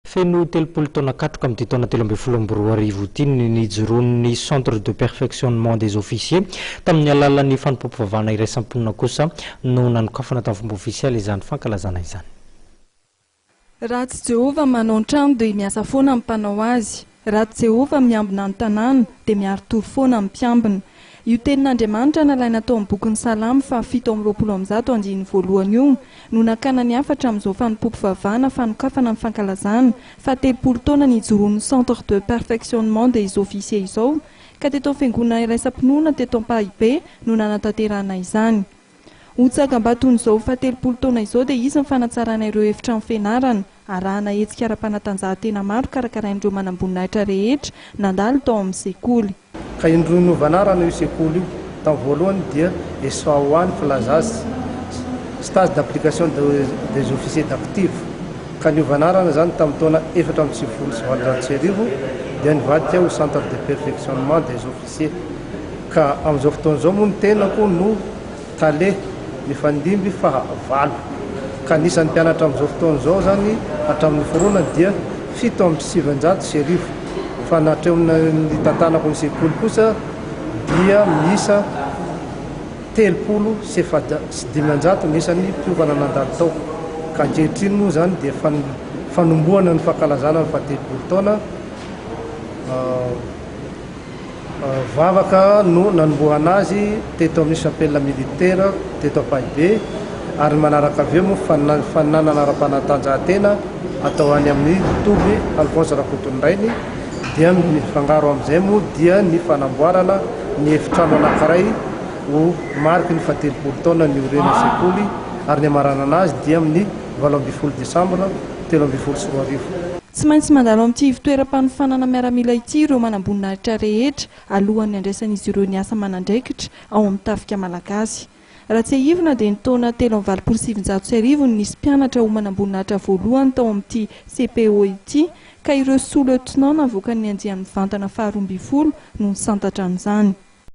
Feno 30 taona katroka amin'ity taona 2013 ity ny nijoroan'ny Centre de perfectionnement des officiers. Tamin'ny alalan'ny fanompoam-pivavahana iraisam-ponina kosa no nanokafana tamin'ny fomba ofisialy izany fankalazana izany. Raha tsy Jehovah manao ny trano dia miasa foana ny mpanao azy. Raha tsy Jehovah miambina ny tanàna dia miari-tory foana ny mpiambina. Io tenin'Andriamanitra nalaina tao amin'ny bokin'ny Salamo faha 127 andininy voalohany io no nakana ny hafatra amin'izao fanompoam-pivavahana fanokafana ny fankalazana faha 30 taona nijoroan'ny Centre de perfectionnement des officiers izao ka teto amin'ny Fiangonana Iraisam-pinoana teto Ampahibe no nanatanterahana izany. Ho tsangambaton'izao faha 30 taona izao dia hisy ny fanatsarana ireo efitrano fianarana, arahana hetsika ara-panatanjahantena maro karakarain'ireo manamboninahitra rehetra nandalo tao amin'ny sekoly. Ka indroa niova anarana io sekoly io. Tamin'ny voalohany dia ESAOA ny filaza azy, Stage d'application des officiers d'active. Ka niova anarana izany tamin'ny taona 1894 dia nivadika ho Centre de perfectionnement des officiers. Ka amin'izao fotoana izao moa ny tenako no tale mifandimby faha valo. Ka ny isan'ny mpianatra amin'izao fotoana izao izany hatramin'ny niforonany dia 1997. Fa ny hatreo nitantanako ny sekoly kosa dia miisa 530 ny isan'ny mpiofana nandalo tao. Ka ankehitriny moa izany dia fanombohana ny fankalazana ny faha-30 taona. Vavaka no nanombohana azy teto amin'ny Chapelle Militaire teto Ampahibe ary ny manaraka avy eo moa faninanana ara-panatanjahantena atao any amin'ny toby Alphonse Rakotonirainy dia mifangaro amin'izay moa dia ny fanamboarana ny efitrano anankiray ho mariky ny faha-30 taona niorenan'ny sekoly ary ny hamaranana azy dia amin'ny 18 desambra 2013. Tsy maintsy mandalo amin'ity ivon-toeram-panofanana miaramila ity ireo manamboninahitra rehetra alohan'ny handraisan'izy ireo ny asa aman'andraikitra ao amin'ny tafika malagasy. Raha tsiahivina dia ny taona 1983 no nisy mpianatra ho manamboninahitra voalohany tao amin'ity CPO ity ka ireo sous-lieutenant navoakan'ny andiany mivantana faha 12 no nisantatra an'izany.